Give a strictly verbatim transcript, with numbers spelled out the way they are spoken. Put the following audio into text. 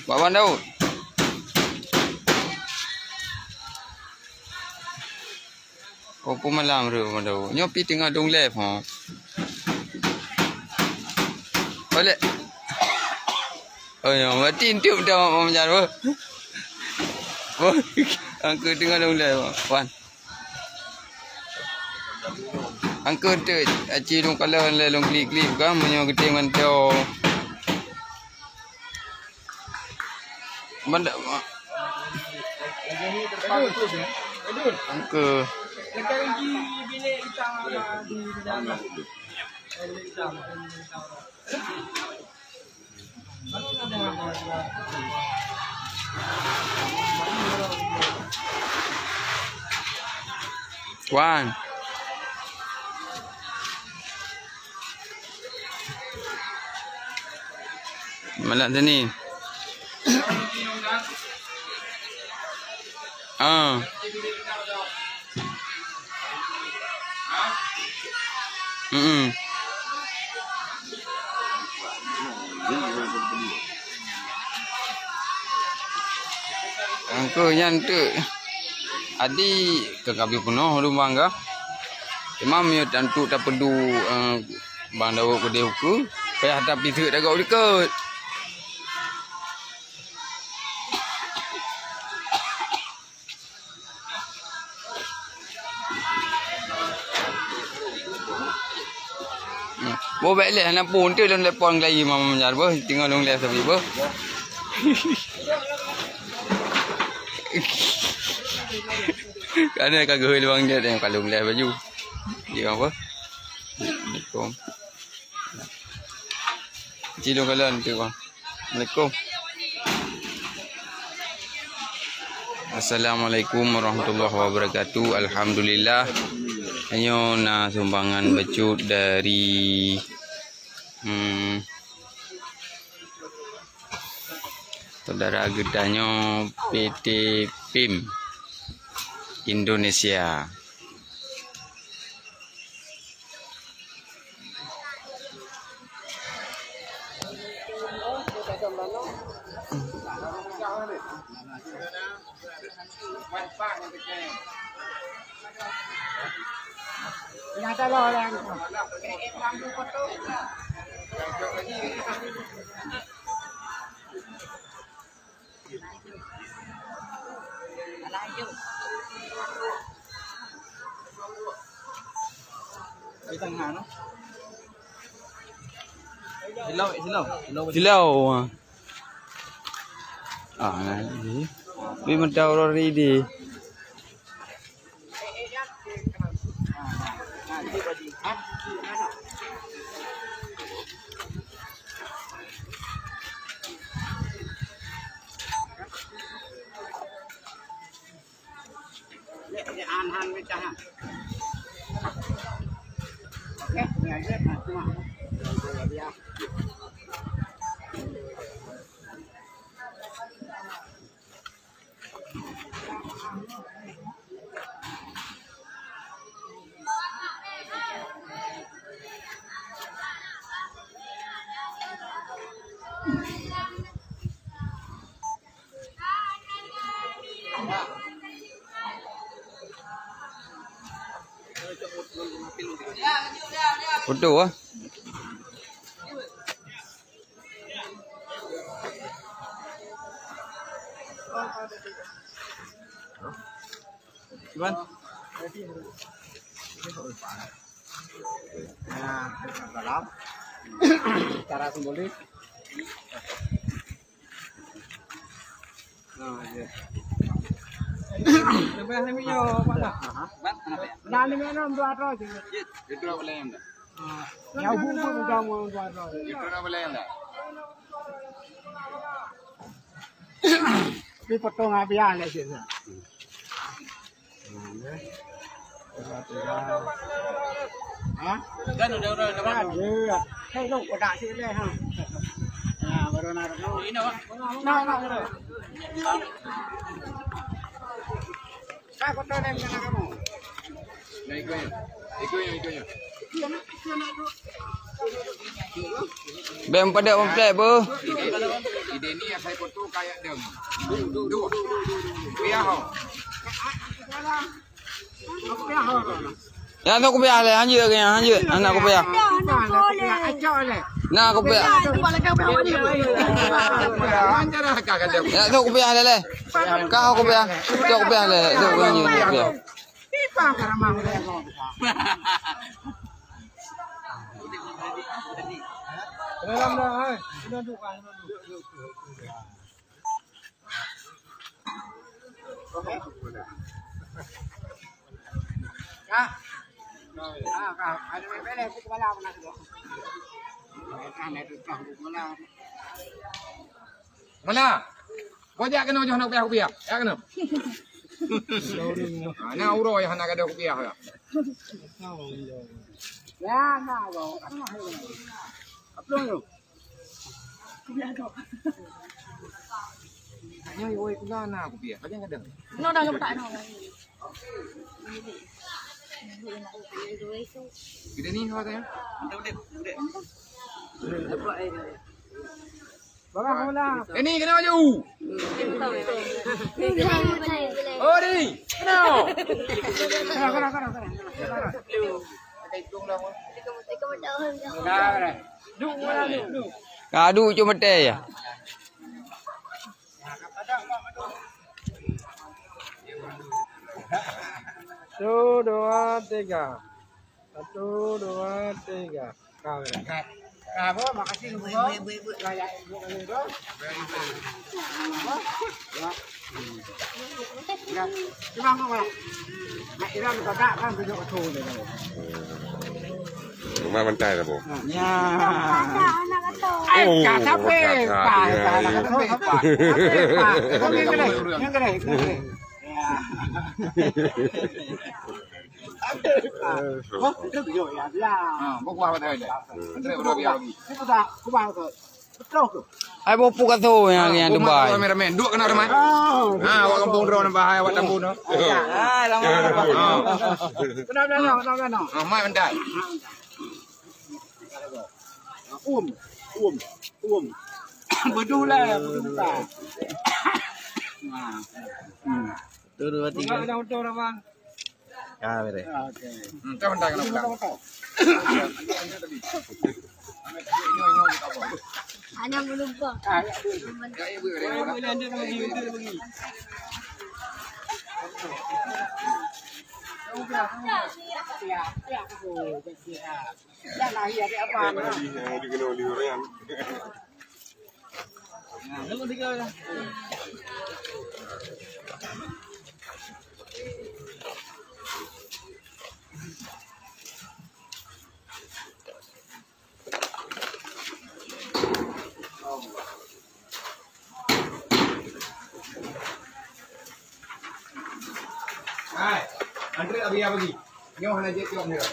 Bak Wan Daud. Oh, peumalam re Wan Daud. Nyoe pi teungoh dong live, ha. Boleh. Oh, ya, berarti entuk dah Wan Manjaro. Oh, angka teungoh dong live, Wan. Angka entuk, aci dong kalon le long klik-klik kan, meunyoe geutem ngon teo. Banda, angka. Wan. Malam tadi. Ah. Mm-mm. Angka nyan tu. Adi ka kabi peunoh lumbang ka. Cuma meunyoe tantu tapeudu, eh, Bang Daud keudeh ukeue, payah tapiseuk dagoe likot. Boh bèk lé hana pun tu lôn telepon lagi mama Manjaro beuh, teungoh lôn lé sabe beuh. Karena ka geuhôi lubang dia, dia kalon lé baju. Dia apa? Assalamualaikum. Cilok kalon tu, Bang. Assalamualaikum. Assalamualaikum warahmatullahi wabarakatuh. Alhamdulillah. Nyoe na sumbangan bacut dari, hmm, saudara geutanyoe P T PIM Indonesia. Di tengah tu. Silau, silau, silau. Silau. Ah, ni. Ni mentau lori di. Foto ah. Cuman. Nah, salam. Secara simbolis. Nah, iya. Lepas ni yo, Pak. Aha. Nah, ni minum dua ratus je. Itu apa lain dah? Ah, ya, buku udah mau dua ratus. Itu apa lain dah? Tapi potong habis lah, cik. Ha? Kan udah, udah, udah. Kan, ya. Hei, lu, kotak sini, ha. Nah, baru naruh. Ini, Pak. Nah, nah, nah. Saya kotor dan kena kamu. Nah, ikutnya. Ikutnya, ikutnya. Bèk meupadub pamflet, beuh. Idéh ni asai foto kayak deng. Duh. Piah ho. Ya, tu kupiah lé, hanjeuet ke, hanjeuet. Anak kupiah. Nak kupiah. Ya, tu kupiah lé, lé. Ka kupiah. Tu kupiah lé, tu kupiah. Mana? Kau jak keunoe jih hana kupiah-kupiah. Jak keunoe. Ha, na uroe hana gadôh kupiah. Ya, na uroe. Apa tu? Nyoe woi kula na kupiah. Pajan gadang. No, dah letak no. Kita ni kau tanya. Ini kena maju. Oh, ini. Kena. Kena, kena, kena, kena. Kena. Kadu cuma teh ya. Satu, dua, tiga. Satu, dua, tiga. Kau ya. Kau, makasih, Bu. Layak, Bu. Ya. Cuma kau, nak Iran kau tak kan tunjuk aku ni. Rumah mentai lah, Bu. Ya. Ada anak kata. Eh, oh, kata apa? Kata, ya, ya. Kata apa? Kau yang kena, yang kena, yang kena. Ya. Oh, itu yo ya, ya. Ha, buku apa dah ada? Antara berapa lagi? Itu dah, aku bawa ke. Ai boh pu ka tho nyang, nyang Dubai. Ramai-ramai. Duk kena ramai. Ha, awak kampung droe nambah hai awak tambun tu. Ha, lama. Ha. Kena belakang, kena belakang. Ha, mai mentai. Um, um, um. Betul lah, betul lah. Ha. Hmm. Satu, dua, tiga. Ada motor, Abang. Ah, beres. Ah, okey. Hmm, tak mentang kena pulang. Hanya melumpah. Ah, ya, boleh. Ya, ya, boleh. Boleh, boleh, lanjut lagi, lanjut lagi. Ya, ya, ya. Ya, lahir adik abang. Ya, lahir, ya, dikena oleh orang. Hai, antre abi ya bagi. Nyoh hana jeuet jawab nira.